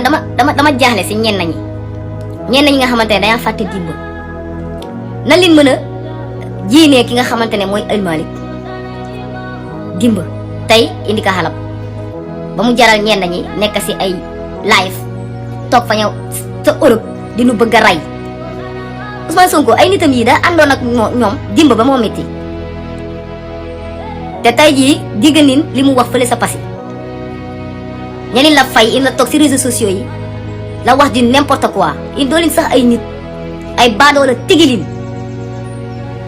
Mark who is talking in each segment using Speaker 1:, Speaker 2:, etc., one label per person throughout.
Speaker 1: man dama jaaxle si ñenn ñi nga xamante ne dañaa fàtte dimba nan leen mën a jiinee ki nga xamante ne mooy El Malick dimba tey indi ka xalab ba mu jaral ñenn ñi nekk si ay live toog fa ñëw sa Europe di nu bëgg a rey Ousmane Sonko ay nitam yi da àndoon ak ñoom dimba ba moo métti te tey jii digga nin li mu wax fële sa pasi ñeneen la fay in la toog si réseaux sociaux yi la wax di n'importe quoi in doolin sax ay nit ay baadoo la tigilin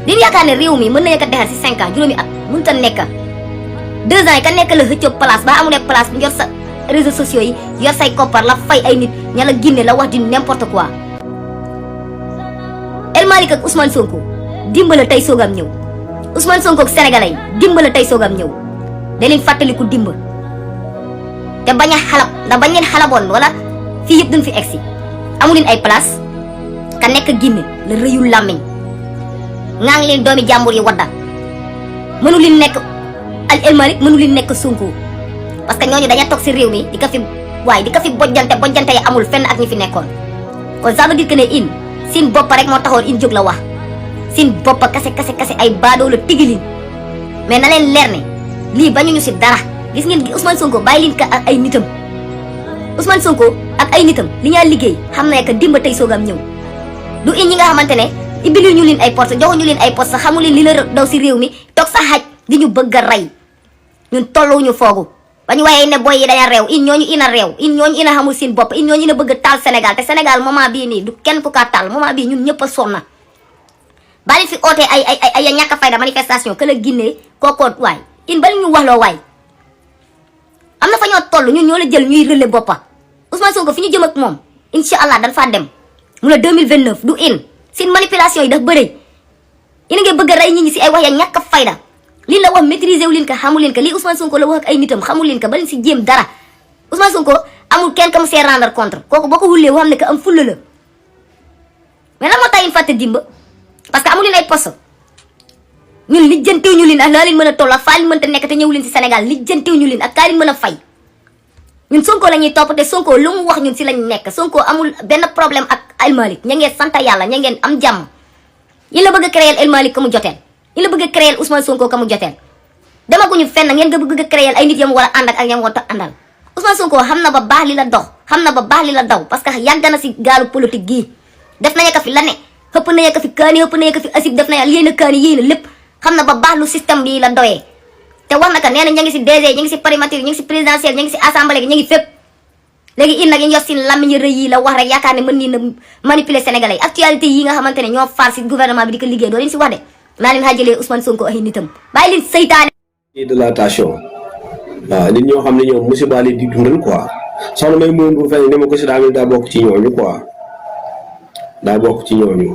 Speaker 1: din yaakaar ne réew mi mën na ka defar si 5 ans juróomi at mënut a nekk 2 ans yi ka nekk la xëccoo place ba amulee place bu yor sa réseaux sociaux yi yor say koppar la fay ay nit ña la ginne la wax di n'importe quoi El Malick ak Ousmane Sonko dimbala tey soogam ñëw Ousmane Sonko ak sénégalais yi dimbala tey soogam ñëw da leen fàttaliku dimba te bañ a xalab ndax bañ leen xalaboon wala fii yëpp duñ fi egsi amu leen ay place ka nekk ginne la rëyul làmmiñ ngaa ngi leen doomi jàmbur yi wadda mënu leen nekk El Malick mënu leen nekk Sonko parce que ñooñu daña toog si réew mi di ko fi bojjante yi amul fenn ak ñi fi nekkoon kon ça veut dire que ne in seen bopp rek moo taxoon in jóg la wax seen bopp kase ay baadoo la tigilin mais na leen leer ne lii bañuñu si dara gis ngeen Ousmane Sonko bàyyi leen ko ak ay nitam Ousmane Sonko ak ay nitam li ñaa liggéey xam ne que dimba tey soogam ñëw du in ñi nga xamante ne ibbilu ñu leen ay poste joxuñu leen ay poste xamu leen li la daw si réew mi toog sa xaj di ñu bëgg a rey ñun tolluwuñu foogu ba ñu waxee ne boy yi daña réew in ñooñu ina réew in ñooñu ina xamul seen bopp in ñooñu ina bëgg a taal Sénégal te Sénégal moment bii nii du kenn ku kaa taal moment bii ñun ñëpp a sonna bali fi ootee ay ñàkk a fayda manifestation que la Guinée kookoot waay in bali ñu wax loo waay am na fa ñoo toll ñun ñoo la jël ñuy relais boppa Ousmane Sonko fi ñu jëm ak moom incha allah dañ faa dem mu la 2029 du in seen manipulation yi daf bëre ina ngi bëgg a rey nit ñi si ay wax ya ñàkk a fayda lii la wax maîtriser wu leen ko xamul leen ko lii Ousmane Sonko la wax ak ay nitam xamul leen ko ba leen si jéem dara Ousmane Sonko amul kenn ka mu see rendre compte kooku boo ko wullee woo xam ne que am fulla la mais lan moo tax in fàtte dimba parce que amul leen ay poste ñun lijjantiw ñu leen ak laa leen mën a toll ak faa leen mën ta nekk te ñëw leen si Sénégal lijjantiw ñu leen ak kaa leen mën a fay ñun Sonko la ñuy topp te Sonko lu mu wax ñun si lañ nekk Sonko amul benn problème ak El Malick ña ngeen sant yàlla ña ngeen am jàmm yi la bëgg a créer El Malick ka mu joteel yi la bëgg a créer Ousmane Sonko ka mu joteel demaguñu fenn ngeen nga bëgg a créer ay nit yam war a ànd ak yam war a àndal Ousmane Sonko xam na ba baax li la dox xam na ba baax li la daw parce que yàgg na si gaalu politique gii def nañu ko fi la ne xëpp nañu ko fi kaani xëpp nañu ko fi asib def nañu yéen a kaani yéen a lépp xam na ba baax lu système bi la doyee te wax na ko nee na ña ngi si DG ña ngi si primature ña ngi si présidentielle ña ngi si assemblée ña ngi fépp léegi in nag ñu yor si làmmiñ rëy yi la wax rek yaakaar ne mën nii na manipuler sénégalais yi actualité yi nga xamante ne ñoo far si gouvernement bi di ko liggéey doo leen si wax de naa leen xaajalee Ousmane Sonko ay nitam bàyyi leen seytaane
Speaker 2: de la tension waaw nit ñoo xam ne ñoom musiba leen di dundal quoi soxna may moom bu fekkee ne ma ko si daa bokk ci ñooñu quoi daa bokk ci ñooñu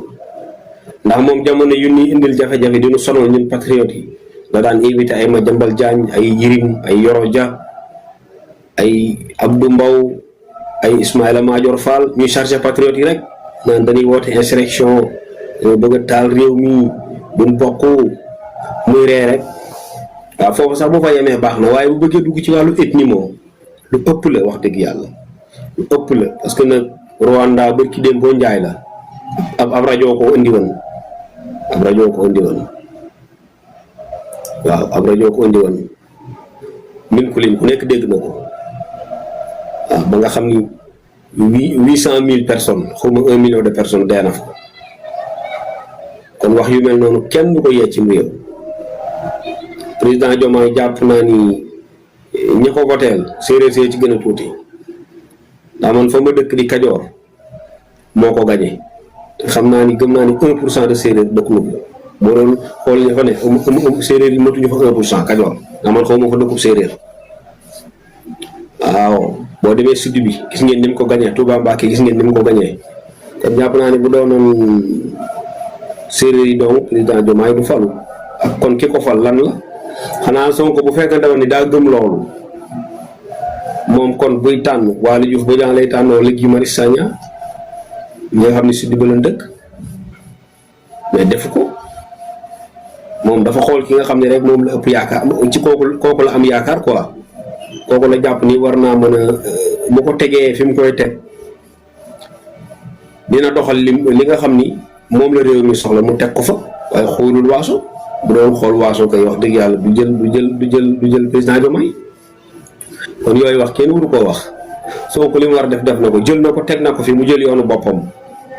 Speaker 2: ndax moom jamono yu ni indil jafe-jafe dinu sonal ñun patriotes yi la daan invité ay Madiambal Diagne ay Yirim ay Yoro Dia ay Abdou Mbow ay Ismaïla Madior Fall ñuy chargé patriotes yi rek naan dañuy woote insurrection dañoo bëgg a taal réew mi duñ bokk muy ree rek waaw foofu sax bu fa yemee baax na waaye bu bëggee dugg ci wàllu ethnie moom lu ëpp la wax dëgg yàlla lu ëpp la parce que nag Rwanda bërki démb boo njaay la ab rajo ko indi woon waaw ab rajo ko indi woon min ku leen ku nekk dégg na ko waaw ba nga xam ni 800,000 personnes xawma 1 million de personnes dee na fa kon wax yu mel noonu kenn du ko yee ci réew président Diomaye jàpp naa ni ñi ko voteel séeréer see ci gën a tuuti daa man fa ma dëkk di Kajoor moo ko gañe te xam naa ni gëm naa ni 1% de séeréer dëkk na ko boo doon xool ña fa ne séeréer yi matuñu fa 1% Kajoor daa man xaw ma fa dëkkub séeréer waaw boo demee sud bi gis ngeen ni mu ko gañee Touba Mbacké gis ngeen ni mu ko gañee kon jàpp naa ni bu doonoon séeréer yi donc président Diomaye du falu ak kon ki ko fal lan la xanaa Sonko bu fekkee dafa ni daa gëm loolu moom kon buy tànn Waly Diouf Bodiang lay tànnoo la Guy Marius Sagna ñi nga xam ne sud ba la dëkk mais defu ko moom dafa xool ki nga xam ne rek moom la ëpp yaakaar ci kooku la am yaakaar quoi kooku la jàpp ni war naa mën a bu ko tegee fi mu koy teg dina doxal li nga xam ni moom la réew mi soxla mu teg ko fa waaye xoolul waaso bu doon xool waaso kay wax dëgg yàlla du jël président Diomaye kon yooyu wax kenn waru koo wax Sonko li mu war def na ko jël na ko teg na ko fi mu jël yoonu boppam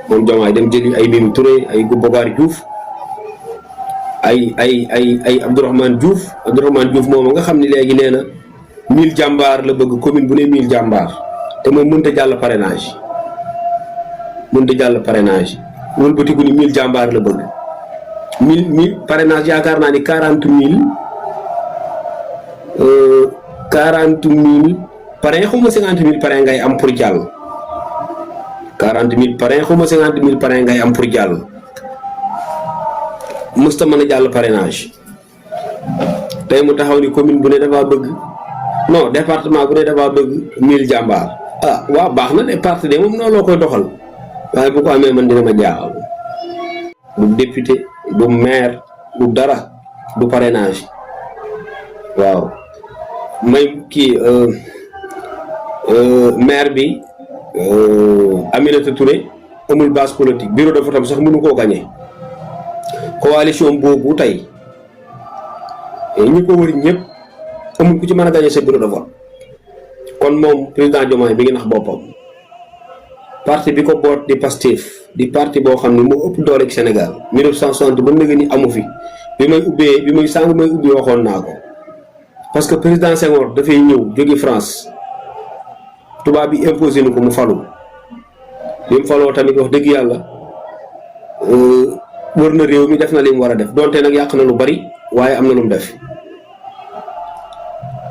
Speaker 2: moom Diomaye dem jëli ay Mimi Touré ay Boubacar Diouf ay Abdourahmane Diouf moom nga xam ni léegi nee na 1000 jàmbaar la bëgg commune bu ne 1000 jàmbaar te moom mënut a jàll parrainage wëlbatiku ni 1000 jàmbaar la bëgg 1000 parrainage yaakaar naa ni 40000 parrain xuma 50000 parrain ngay am pour jàll 40000 parrain xuma 50000 parrain ngay am pour jàll mësta mën a jàll parrainage tey mu taxaw ni commune bu ne dafa bëgg non département bu ne dafa bëgg 1000 jàmbaar waaw baax na de parti de moom noonu loo koy doxal waaye bu ko amee man dina ma jaaxal du député du maire du dara du parrainage waaw may kii maire bi Aminata Touré amul base politique bureau de vote am sax mënu koo gagné coalition boobu tey ñi ko wër ñëpp amul ku ci mën a gagné sa bureau de vote kon moom président Diomaye bi ngi nax boppam parti bi ko boot di Pastef di parti boo xam ne moo ëpp doole ci Sénégal 1960 ba léegi ni amu fi bi may ubbi waxoon naa ko parce que président Senghor dafay ñëw jóge France tubaab bi imposé ni ko mu falu bi mu faloo tamit wax dëgg yàlla wër na réew mi def na li mu war a def donte nag yàq na lu bari waaye am na lu mu def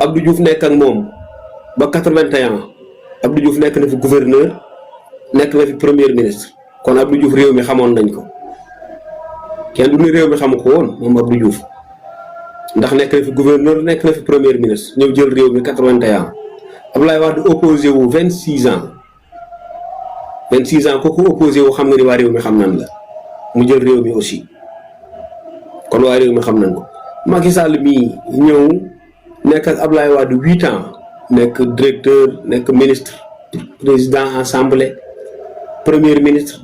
Speaker 2: Abdou Diouf nekk ak moom ba 81 Abdou Diouf nekk na fi gouverneur nekk na fi premier ministre kon Abdou Diouf réew mi xamoon nañ ko kenn du ni réew mi xamu ko woon moom Abdou Diouf ndax nekk na fi gouverneur nekk na fi premier ministre ñëw jël réew mi 81 Abdoulaye Wade opposé wu 26 ans kooku opposé wu xam nga ni waa réew mi xam nan la mu jël réew mi aussi kon waa réew mi xam nañ ko Macky Sall mii ñëw nekk ak Abdoulaye Wade 8 ans nekk directeur nekk ministre président assemblée premier ministre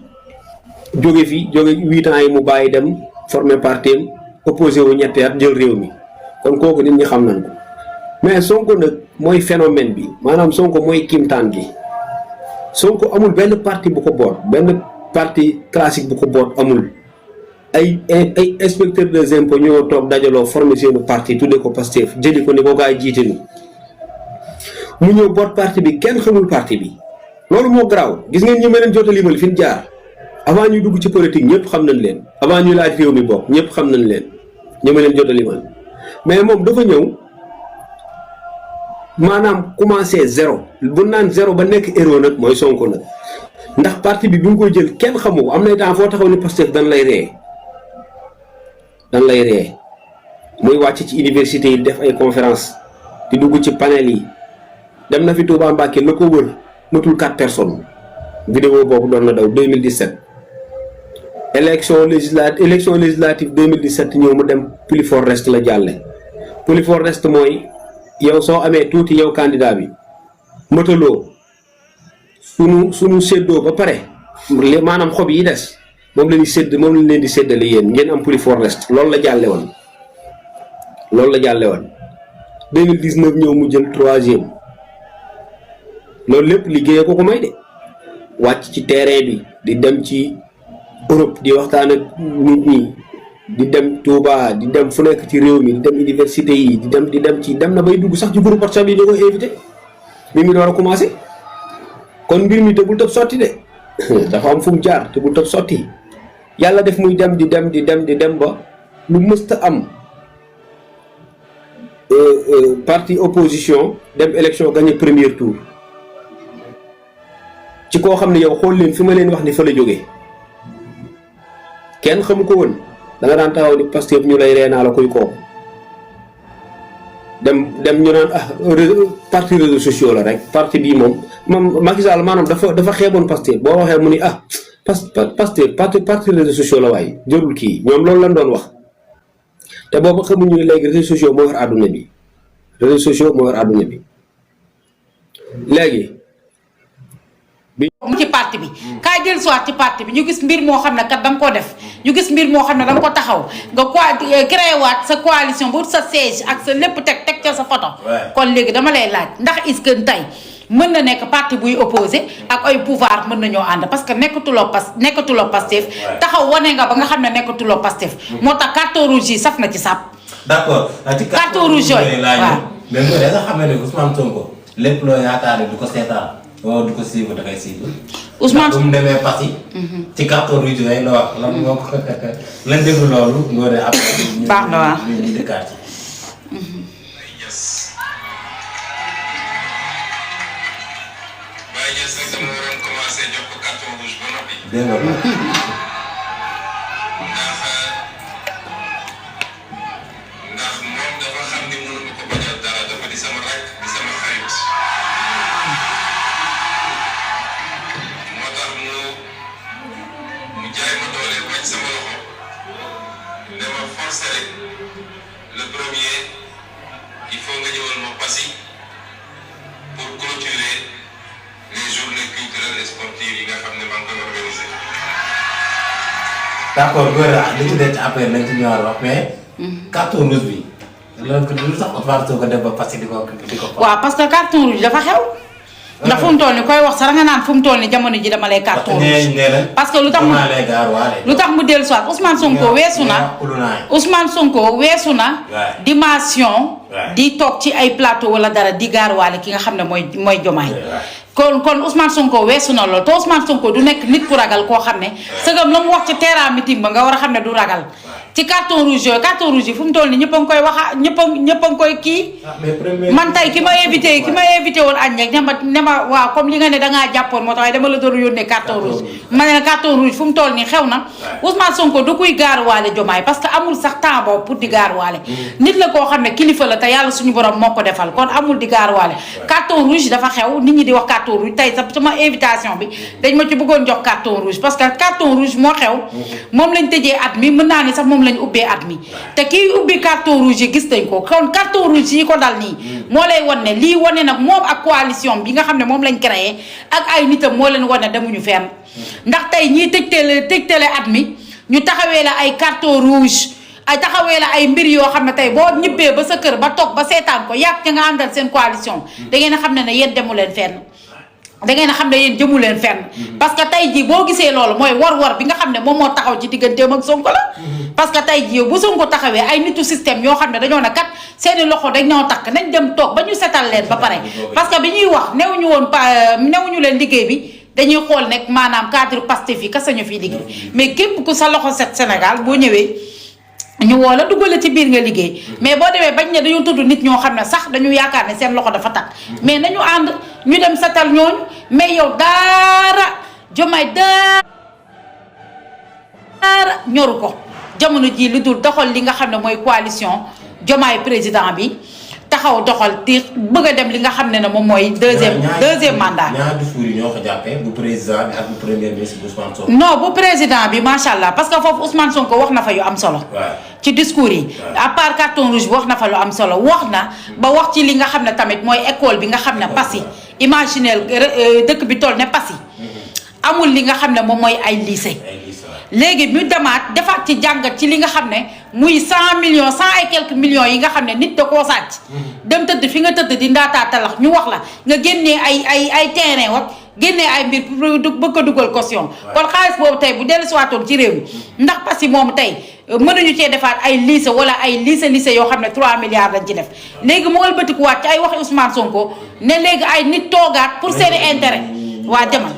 Speaker 2: jóge 8 ans yi mu bàyyi dem former parti am opposé wu ñetti at jël réew mi kon kooku nit ñi xam nañ ko mais Sonko nag mooy phénomène bi maanaam Sonko mooy kimtaan gi Sonko amul benn parti bu ko boot benn parti classique bu ko boot amul ay inspecteur des impôts ñoo toog dajaloo former seenu parti tuddee ko Pastef jëli ko ni ko gaa yi jiite ni mu ñëw boot parti bi kenn xamul parti bi loolu moo garaaw gis ngeen ñi ma leen jot a limal fi ñu jaar avant ñuy dugg ci politique ñëpp xam nañ leen avant ñuy laaj réew mi bokk ñëpp xam nañ leen ñi ma leen jot a limal mais moom dafa ñëw maanaam commencé zéro bu naan zéro ba nekk héros nag mooy Sonko nag ndax parti bi mu koy jël kenn xamu ko am na temps foo taxaw ni Pastef dan lay ree muy wàcc ci université yi def ay conférence di dugg ci panel yi dem na fi Touba Mbacké la ko wër matul 4 personnes vidéo boobu doon na daw 2017 élection législative 2017 ñëw mu dem plus fort reste la jàlle plus fort reste mooy yow soo amee tuuti yow candidat bi mëtaloo sunu séddoo ba pare maanaam xob yi des moom la ñuy leen di séddale yéen ngeen am plus fort reste loolu la jàlle woon 2019 ñëw mu jël 3e loolu lépp liggéeyee ko may de wàcc ci terrain bi di dem ci Europe di waxtaan ak nit ñi di dem Touba di dem fu nekk ci réew mi di dem université yi dem na bay dugg sax ci groupe WhatsApp yi di ko invité mi ngi door a commencé kon mbir mi te bul tëb sotti de dafa am fu mu jaar te bul tëb sotti yàlla def muy dem di dem ba lu mësta am parti opposition dem élection gagné premier tour ci koo xam ne yow xool leen fi ma leen wax ni fa la jógee kenn xamu ko woon da nga daan taxaw ni Pastef ñu lay reenaa la koy kooku dem ñu naan parti réseaux sociaux la rek parti bii moom Macky Sall maanaam dafa xeeboon Pastef boo waxee mu ni Pastef parti réseaux sociaux la waaye jërul kii ñoom loolu lañ doon wax te boobu xamuñu ne léegi réseaux sociaux moo war àdduna bi léegi
Speaker 3: mu ci parti bi kaay jël soit ci parti bi ñu gis mbir moo xam ne kat da nga ko def ñu gis mbir moo xam ne da nga ko taxaw nga créé waat sa coalition bu sa siège ak sa lépp teg ca sa photo kon léegi dama lay laaj ndax est-ce que tey mën na nekk parti buy opposé ak ay pouvoir mën nañoo ànd parce que nekkatuloo Pastef taxaw wane nga ba nga xam ne nekkatuloo Pastef moo tax carton rouge yi saf na ci sàpp
Speaker 4: d'accord ci
Speaker 3: carton rouge yooyu waaw
Speaker 4: mais mooy da nga xam ne Ousmane Sonko lépp loo yaakaar ne du ko seetaan waaw du ko suivre da ngay suivre.
Speaker 3: Ousmane
Speaker 4: bu mu demee Passy. ci carton rouge lay la wax lan moo ko lan déglu loolu ngoo de après.
Speaker 3: baax na waaw
Speaker 4: ñu dëkkaat ci.
Speaker 5: Baye Niass nag dama waroon commencé jox ko carton rouge ba noppi.
Speaker 4: dégg nga
Speaker 5: ndax moom dafa xam ni mënuñu ko bañal dara dafa di sama rakk di sama xarit. moo tax mu jaay ma doole bañ sama loxo ne ma forcé rek le premier il faut nga ñëwal ma Passy pour clôturer les journées culturelles et sportives yi nga xam ne maa ngi koy organisé.
Speaker 4: d'accord góor li ci des après nañ ci ñëwaat wax mais. carton rouge bi. loolu lu tax Ousmane Sonko dem ba Passy di ko.
Speaker 3: waaw parce que carton rouge dafa xew. ndax fu mu toll nii koy wax sax nga naan fu mu toll nii jamono ji dama lay carton rouge. parce que lu tax mu dellu soit Ousmane Sonko weesu na. Ousmane Sonko weesu na. dimension. di toog ci ay plateau wala dara di gaaruwaale ki nga xam ne mooy Diomaye. kon Ousmane Sonko weesu na lool te Ousmane Sonko du nekk nit ku ragal koo xam ne. sëgam la mu wax ci terrain meeting ba nga war a xam ne du ragal. ci carton rouge yooyu carton rouge yi fu mu toll nii ñëpp a ngi koy waxa ñëpp a ngi koy kii. man tey ki ma invité woon añ rek ne ma waaw comme li nga ne dangaa jàppoon moo tax waaye dama la doon yónnee carton rouge. ma ne carton rouge fu mu toll nii xew na. Ousmane Sonko du kuy gaaruwaale Diomaye parce que amul sax temps boobu pour di gaaruwaale. nit la koo xam ne kilifa la te yàlla suñu borom moo ko defal kon amul di gaaruwaale. carton rouge dafa xew nit ñi di wax carton rouge tey sax sama invitation bi dañ ma ci bëggoon jox carton rouge parce que carton rouge moo xew moom lañ tëjee at mi mën naa ni sax moom lañ ubbee at mi te kii ubbi carton rouge yi gis nañ ko kon carton rouge yi ko dal nii moo lay wan ne lii wane nag moom ak coalition bi nga xam ne moom lañ créé ak ay nitam moo leen wan ne demuñu fenn ndax tey ñii tëjtale at mi ñu taxawee la ay carton rouge ay taxawee la ay mbir yoo xam ne tey boo ñibbee ba sa kër ba toog ba seetaan ko yàgg ca nga àndal seen coalition da ngeen a xam ne yéen demu leen fenn da ngeen a xam ne yéen jëmu leen fenn parce que tey jii boo gisee loolu mooy war bi nga xam ne moom moo taxaw ci digganteem ak Sonko la parce que tey jii yow bu Sonko taxawee ay nitu système yoo xam ne dañoo ne kat seeni loxo dañ ñoo takk nañ dem toog ba ñu setal leen ba pare parce que bi ñuy wax newuñu leen liggéey bi dañuy xool nekk maanaam cadre Pastef yi kasa ñu fiy liggéey mais képp ku sa loxo set Sénégal boo ñëwee ñu woo la duggale ci biir nga liggéey mais boo demee bañ ne dañoo tudd nit ñoo xam ne sax dañu yaakaar ne seen loxo dafa takk mais nañu ànd ñu dem setal ñooñu mais yow daara Diomaye daara ñoru ko jamono ji lu dul doxal li nga xam ne mooy coalition Diomaye président bi taxaw doxal ti bëgg a dem li nga xam ne moom mooy deuxième mandat.
Speaker 4: ñaar discours yi ñoo ko jàppee bu président bi ak bu premier ministre Ousmane Sonko.
Speaker 3: non bu président bi macha allah parce que foofu Ousmane Sonko wax na fa yu am solo. ci discours yi. à part carton rouge bi wax na fa lu am solo wax na ba wax ci li nga xam ne tamit mooy école bi nga xam ne Passy imaginel dëkk bi toll ne Passy amul li nga xam ne moom mooy ay lycée. léegi ñu demaat defaat ci jàngat ci li nga xam ne muy 100 millions 100 et quelques millions yi nga xam ne nit da koo sàcc. dem tëdd fi nga tëdd di ndaataatalax ñu wax la nga génnee ay terrain wak génnee ay mbir bëgg a dugal caution. kon xaalis boobu tey bu dellusiwaatoon ci réew mi ndax Passy moom tey mënuñu cee defaat ay lycée wala ay lycée yoo xam ne 3 milliards lañ ci def léegi mu ëlbatikuwaat ci ay waxi Ousmane Sonko ne léegi ay nit toogaat pour seeni intérêt waa jamono.